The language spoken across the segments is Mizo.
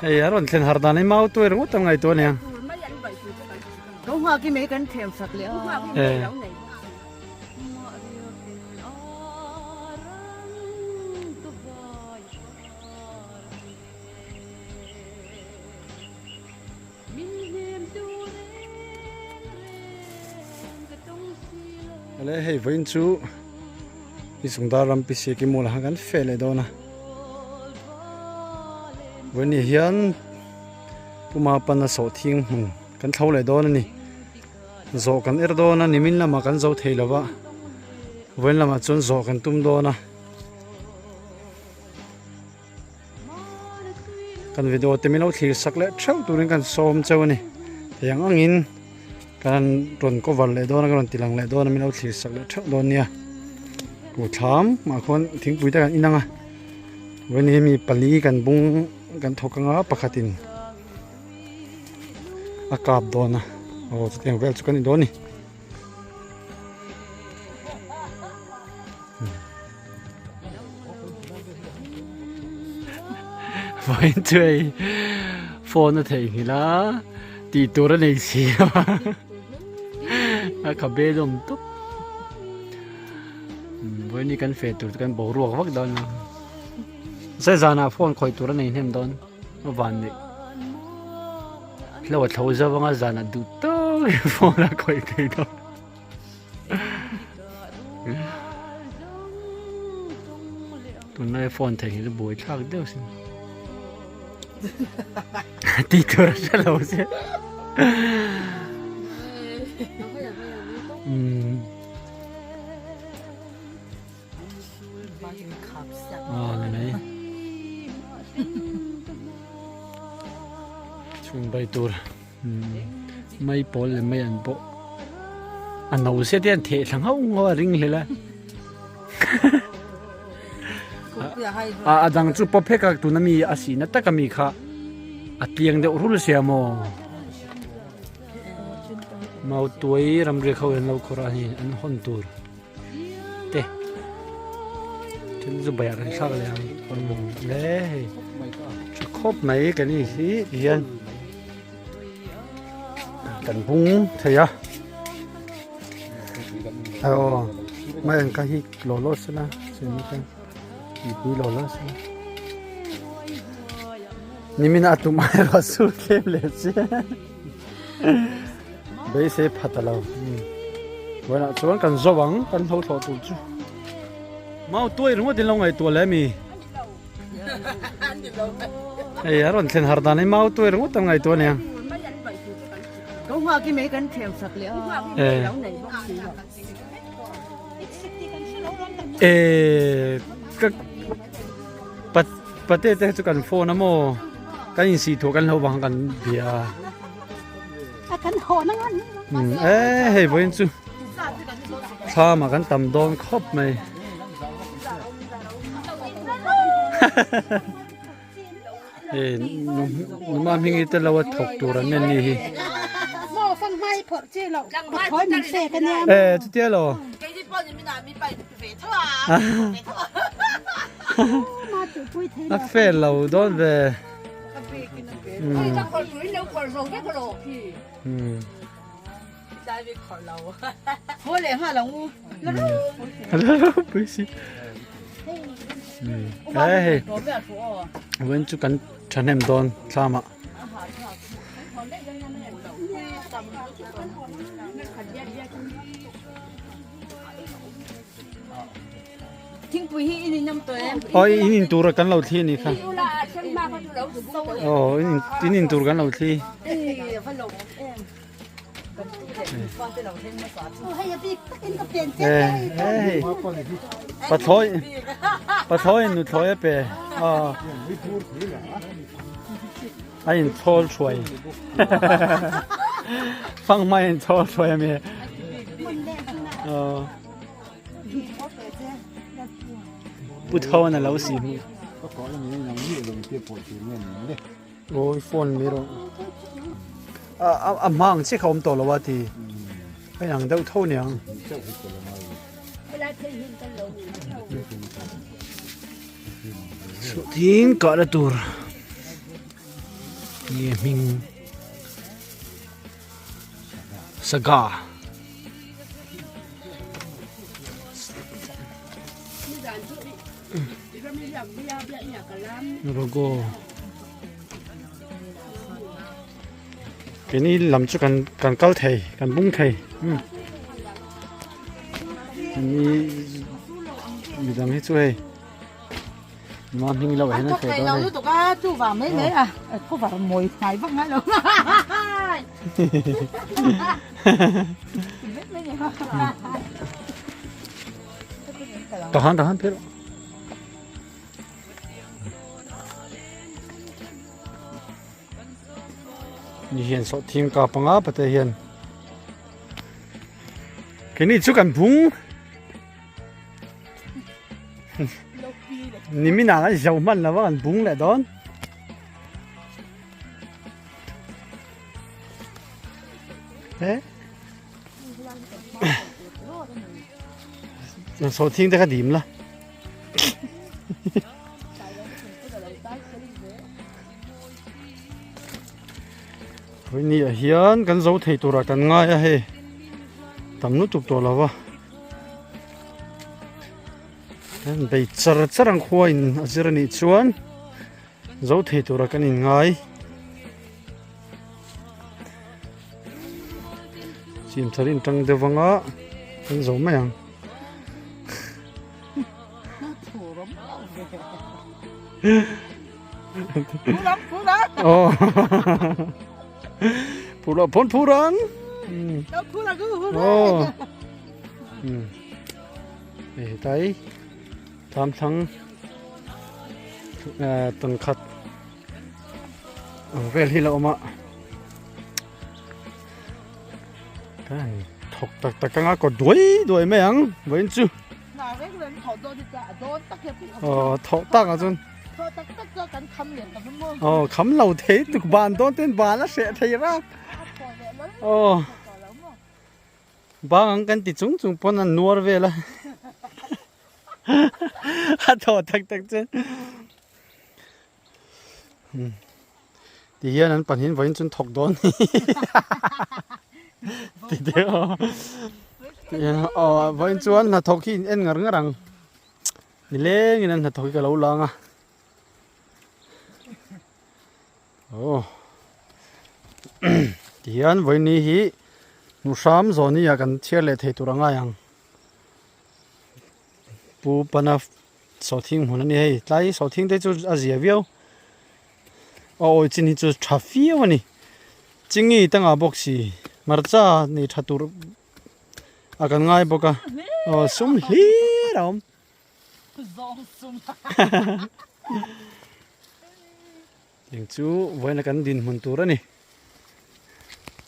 Hei a rawn thlen har dan hi mau tuai ringawt ang ngaihtuah ania. Eh. Ale hei vawiin chu i sungdar ram pi siaki mall ah kan feh leh dawn a vawiin ni hian puma pana sawhthing hmun kan thlo leh dawn a ni zawh kan er dawn a nimin lamah kan zo thei lo va vawiin lamah chuan zawh kan tum dawn a. Kan video te min lo thlir sak leh theuh turin kan sawm cheu a ni thei ang angin kan rawn cover leh dawn a kan rawn ti lang leh dawn a min lo thlir sak leh theuh dawn nia ku thlam ah khuan thingpui te kan inang a vawiin hi mi pali kan bung kan thawk anga pakhatin a kap dawn a aw chutiang vel chu kan ni dawn a ni. Vawiin chu hei phone a theihnghilh a tih tur a nei si a a khabe dawm tawp vawiin hi kan feh tur chu kan boruak vak dawn a zai zanah phone khawih tur a nei hnem dawn a van neih hlo a thlo zo anga zanah duh tawkin phone a khawih thei dawn. Tunlai phone thei hi chu buai thlak deuh sin tih tur a hre lo che umm ah ni mai chhun bai tur. Mai pawl leh mai an pawh a no se te an theh thla nghauh nghauh a ring hlel a a a dang chu pawp phek a tuna mi a sihna taka mi kha a tliang deuh rul sia maw mautuai ramriak ho hian lo khawrh a hei an hawn tur te then chu baiah kan thlak leh ang le hei tha khawp mai kan in hi ti hian kan bung thei a aw mai ang kha hi law law sela chumi kha mipui law law sela nimin a tum ai ruah sur thlem leh chiah Beisei phat a lo. Vawiinah chuan kan zo ang, kan hlo thlawh tur chu. Mau tuai ringawt in lo ngaihtuah leh mi. Hei a rawn thlen har dan hi mau tuai ringawt an ngaihtuah ania. Eh ka pat pate te chu kan phone a maw kan insih thuah kan hlo vang kan bia a. E hei vawiin chu thlam ah kan tam dawn khawp mai hei numa hming hi te lo a thawk tur an ni hi e chutia lo a fel lo dawn ve. Vawiin chu kan thahnem dawn thlam ah. Thingpui hi in in tawh em? Aw in in tur kan lo thli a ni kha. Aw in in in tur kan lo thli. Pathlawi pathlawi in nuthlawi a pe. Aw a in chhawl thuai. Fanghma in chhawl thuai a mi. Aw. Pu Thawn a lo si hmu. Awi phone mai rawh. A a a hma ang chiah kha awm tawh lo a ti. A inang deuh tho niang. Sawhthing kahna tur nge hming saga logo keini lam chu kan kan kal thei kan bung thei ni midang hi chu hei ma hming lo hian an feh dawn hei lutuk a chu va mai mai a khaw var mawi hnai vak ngai lo tahan tahan phel Ni hian sawhthing kap anga pate hian keini chu kan bung nimin ah kan zo hman lo a kan bung leh dawn he sawhthing te kha dim la. Ni ah hian kan zo thei turah kan ngai a hei tam lutuk tawh lo va an bei char char ang khua in a zir anih chuan zo thei turah kan in ngai chim thar in tang deuh anga kan zo mai ang. Pura pon purang. Oh. Hei tai tham thlang tang khat ang vel hi la awm a kan thawk tak tak anga kawt duai duai mai ang vawiin chu aw thawh tak ah chuan aw kham lo thei tuk ban dawn ten ban a hreh thei rak aw bang ang kan ti chung chung pawn an nuar vel a a thawh tak tak chuan Ti hian an pahnihin vawiin chu an thawk dawn ti deuh a ti hian aw vawiin chuan hnathawk hi in en ngar ngar ang nilengin an hnathawk hi ka lo lang a aw ti hian vawiin ni hi hmuhram zawh ni ah kan chhiar leh thei tur a ngai ang pu pana Sawhthing hmun a ni hei tlai sawhthing te chu a zia viau a awi chin hi chu tha viau a ni chingi te ngah bawk si hmarcha nei tha tur a kan ngai bawk a aw sum hlir a awm Eng chu vawiin a kan dinhmun tur a ni.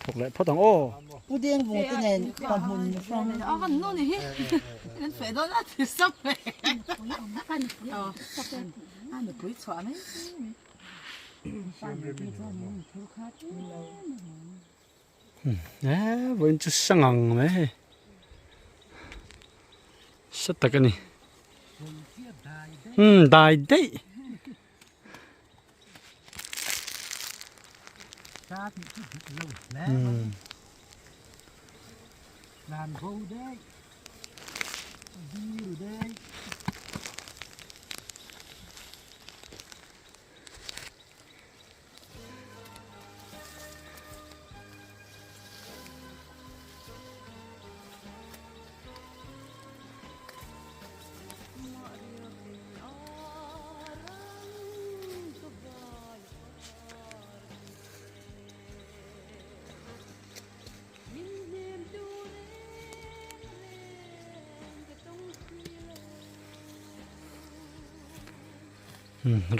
Thawk leh phawt ang aw. Pu Deng vung te nen pa hmun hrang. A van nu ni hi. An feh dawn a ti sam mai. A nupui chhuah mai. E vawiin chu sangang mai hei. Sa tak a ni. Umm dai daih.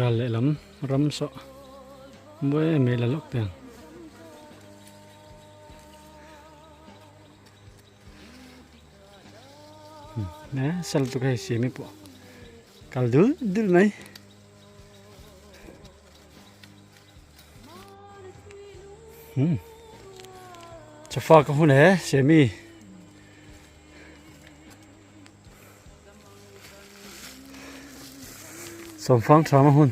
Ral lehlam ram saw mawi em em la lawk teh ang. Sal chu ka hei siam hi pawh kal dul dul mai. Chafa ka hun e siami. Sawmfang tha ma hun.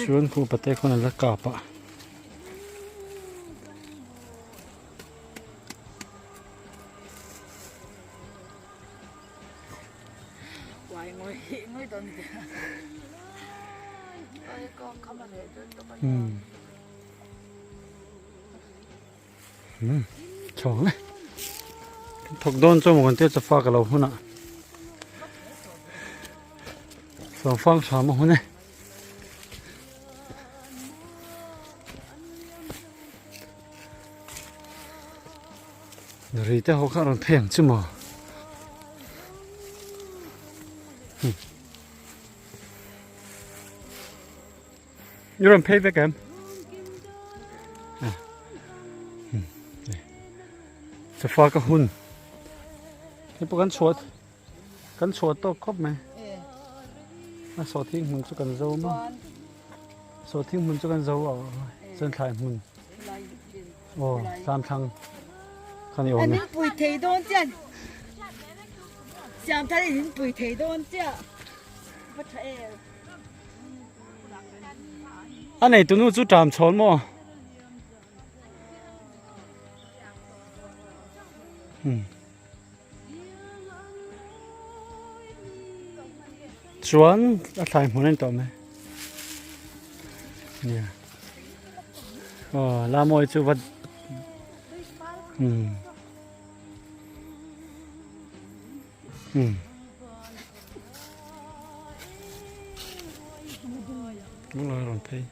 Chuan khu pate khawn an la kap a. Hmm. Hmm. Chhawng le. Thawk dawn chu maw kan tia chafa ka lo hunah. Sawmfang tha ma hun e. Ri te ho kha rawn phei ang chu maw. Hmm. I rawn phei vek em? Chafa ka hun. Hei pawh kan chhuat kan chhuat tawk khawp mai. A sawhthing hmun chu kan zo maw? Sawhthing hmun chu kan zo a chuan thlai hmun. Aw tlam thlang kha ni awm e. An inpui thei dawn chian. Siam thar in inpui thei dawn chiah. Va tha em. A neitu nu chu ṭam chhawn maw? Hmm. Chuan a thlai hmun a ni tawh mai. Nia. Aw lamawi chu va hmm. Hmm. Đúng rồi, rồi thấy.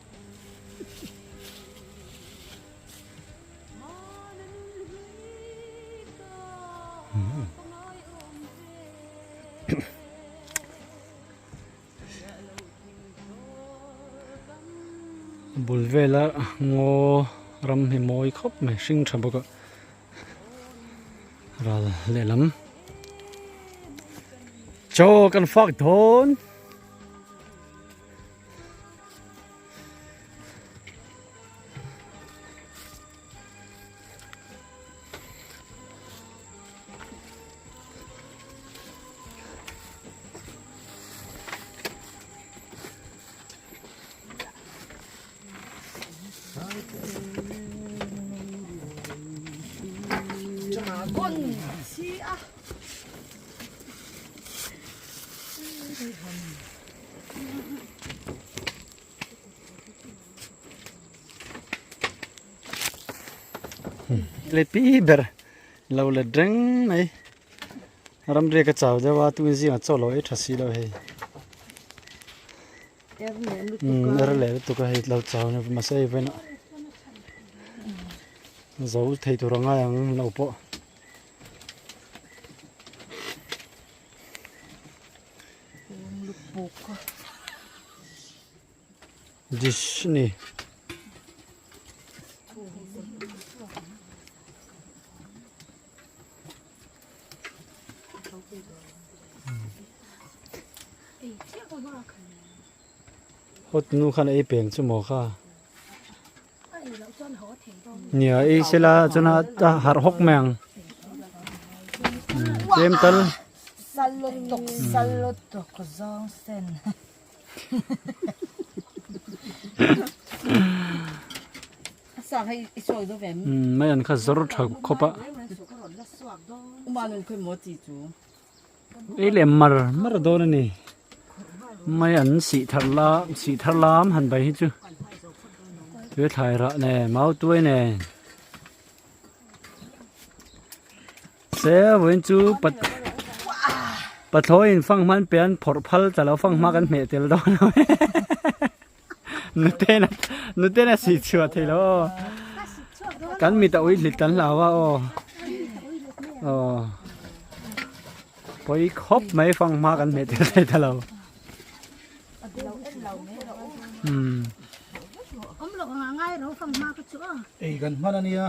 Bul vela ngaw ram hi mawi khawp mai hring tha bawk a ral lehlam chaw kan fak dawn. Le pi ber lo let reng mai ramriak a chau deuh a tun zingah chaw lo ei tha si lo hei er leh lutuk a hei lo chau mahse hei vawiin ah zo thei tur a ngai ang lo pawh. Dish a ni. Hot nu khan ei peng chu maw kha. Nia ei sela chuan a harh hawk mai ang. Tlem tal. Salutuk salutuk zawng sen. Mai an kha zawr tha khawp a. Ei leh mar mar dawn a ni. Mai an sih thar la sih thar lam han bai hi chu tui thlai rah nen mau tuai nen se vawiin chu pat pathlawi in fanghma an pe an phawrh phal ta lo fanghma kan hmeh tel dawn lo nute na nute na sih chhuah thei lo aw kan mit a ui hlit kan hlau a aw aw pawi khawp mai fanghma kan hmeh tel thei ta lo umm Ei kan hman a nia.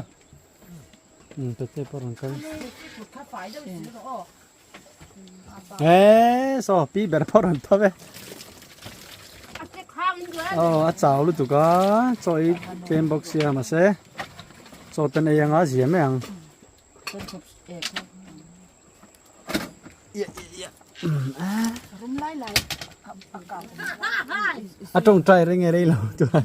Umm pete pawh rawn kal. Eee saw pi ber pawh rawn tho ve. Aw a chau lutuk a chaw ei tlem bawk sia mahse chaw ten ei anga zia mai ang. A tawngtai reng e rei lo chuan.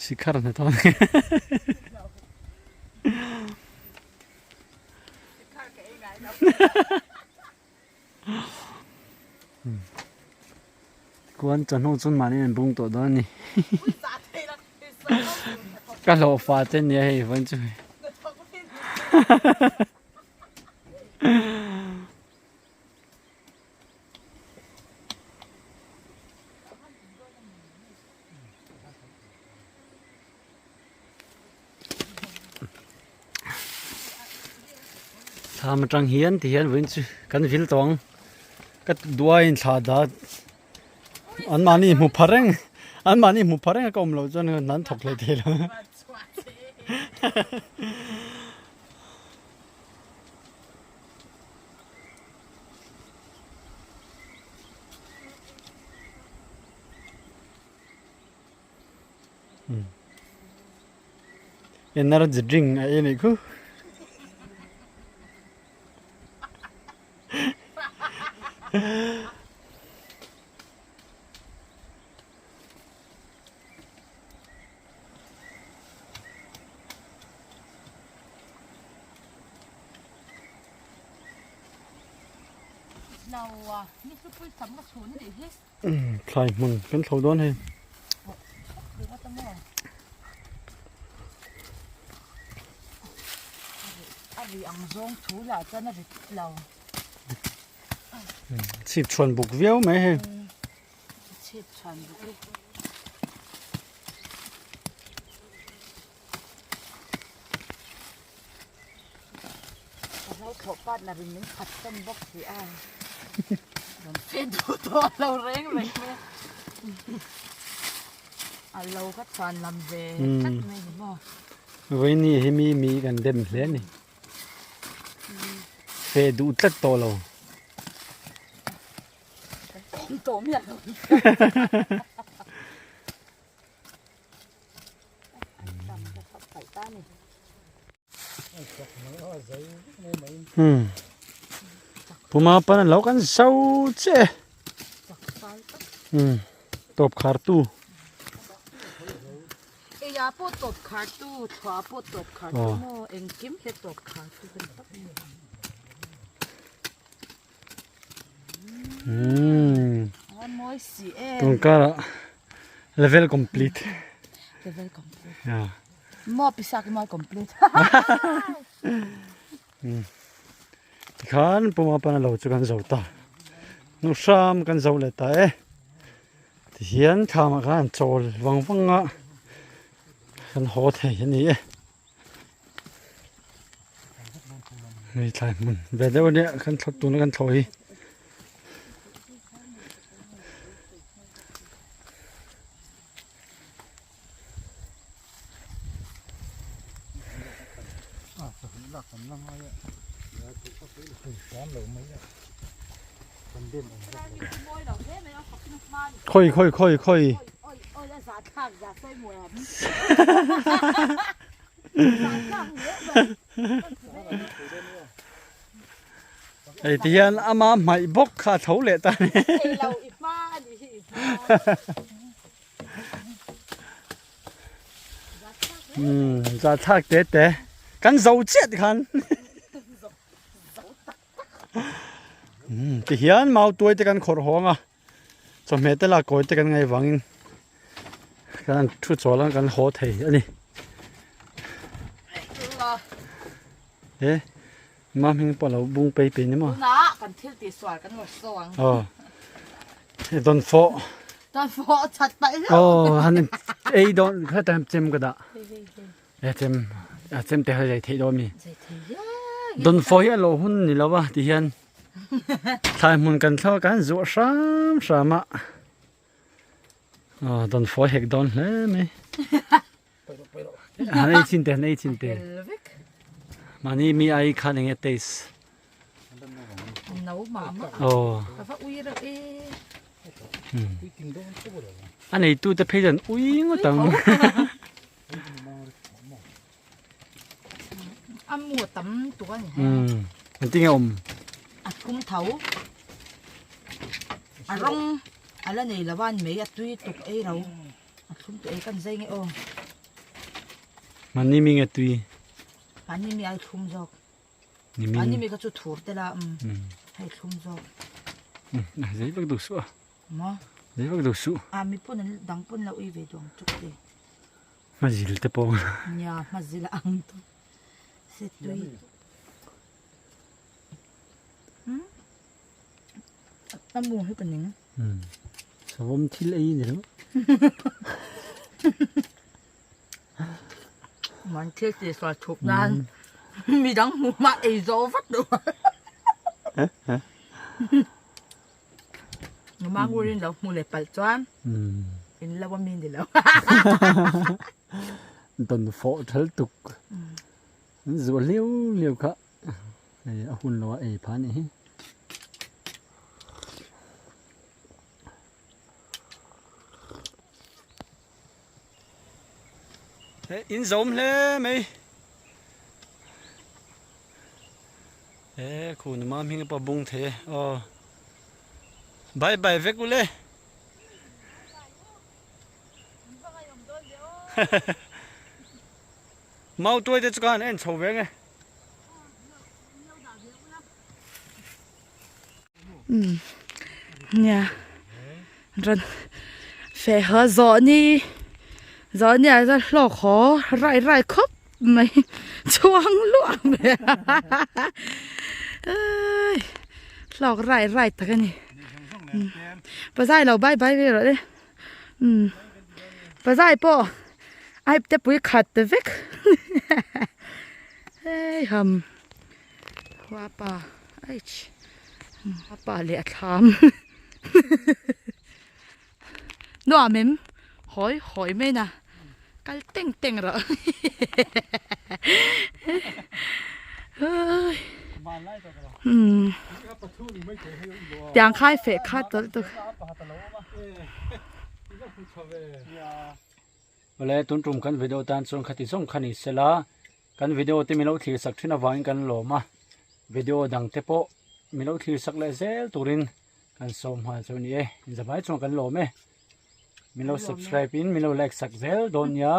Sikhar hnathawh Kuan chawhnu chuan mahni an bung tawh dawn a ni. Ka hlawh fa te nia hei vawiin chu. Thlam atang hian ti hian vawiin chu kan vil tawh ang ka duaiin thla dat an mahni hmu pha reng an mahni hmu pha reng a ka awm loh chuan an thawk hlei thei lo. Energy drink a ei anih khu. Thlai hmun kan thlo dawn hei. Chhip chhuan buk viau mai hei. Vawiin hi mi mi kan dem hle a ni. Feh duh tlat tawh lo. Puma pan an lo kan so che tawp khar tu Eia pawh tawp khar tu thua pawh tawp khar tu maw engkim hi tawp khar tu kan tak ni. Tungkara level complete. Level complete. Yeah. Mo pisa ki mo complete. Tikhan puma pana lo chu kan zo ta. Nu hram kan zo le ta e. Tihian thama khan chawl wang wanga kan haw thei ani e. Hei thlai hmun ve deuh ania kan thlawt tuna kan thlawh hi. Khawi khawi khawi khawi. Hei ti hian ama hmaih bawk kha a tho leh ta a ni. Umm zahthlak te te kan zo chiah tikhan. Umm ti hian mau tuai te kan khawrh hawng a. Chawhmeh te lah kawi te kan ngaih vangin kan han thu chawl a kan haw thei a ni. He ma hming pawh a lo bung pei pei ni maw? Tunah kan thil tih sual kan lo saw ang. Aw. Don fawh. Don fawh chat paih hlauh. Oh han ei don kha tam chem ka dah. E chem a chem te ha zai thei dawn mi. Zai thei ya. Don fawh hi a lo hun ni lo a ti hian thlai hmun kan thlo kan zuah hram hram a. Oh don fawh hek dawn hle mai. Han ei chin te han ei chin te. Mahni mi ai khan enge taste. No ma ma. Oh. Ka va ui reuh e. A neitu te phei chuan ui ngawt ang. A mu a tam tuk a ni. An tinge awm. A thum tho. A rawng a la nei lo a ni mai a tui tuk ei ro. A thlum tawh e kan zai nge aw. Mahni mi nge tui. Mahni mi ai thlum zawk. Ni mi. Mahni mi kha chu thur te la um. Hei thlum zawk. Zai vak duh suh a. Maw? Zai vak duh suh. A mi pawn an dang pawn lo ui ve duang chuk te. Hmazil te pawh. Nia hmazil a ang tawh. Se tui. Hmm? A mu hi ka ning. Savawm thil ei ni lo. Man thil ti sual thup nan midang hmu mah ei zo vat lo. Mangurin lo hmu leh palh chuan in lo a mi ni lo. Don fawh thal tuk. An zuah liau liau kha. Hei a hun lo a ei phah anih hi. Hei in zawm hle mai. E khu numa hming pawh bung thei e aw. Bye bye vek ule. Mau tuai te chu ka han en chho ve nge. Nia rawn feh haw zawh ni zawh ni ah chuan hlawk haw rai rai khawp mai chhuang luah mai a hlawk rai rai tak a ni pazai lo bye bye ve rawh le. Umm pazai pawh a ipte pui khat ta vek hei ham hoa pa aich a pa leh a thlam nuam em hawi hawi mai na kal teng teng rawh umm tiang khai feh kha tawlh tuk. Awle tun tum kan video tan chuan khati zawng kha ni sela kan video te milo thlir sak thin avangin kan lawm a video dang te pawh milo thlir sak leh zel turin kan sawm nghal chu a ni e inzavai chuan kan lawm e milo subscribe in milo like sak zel dawn nia.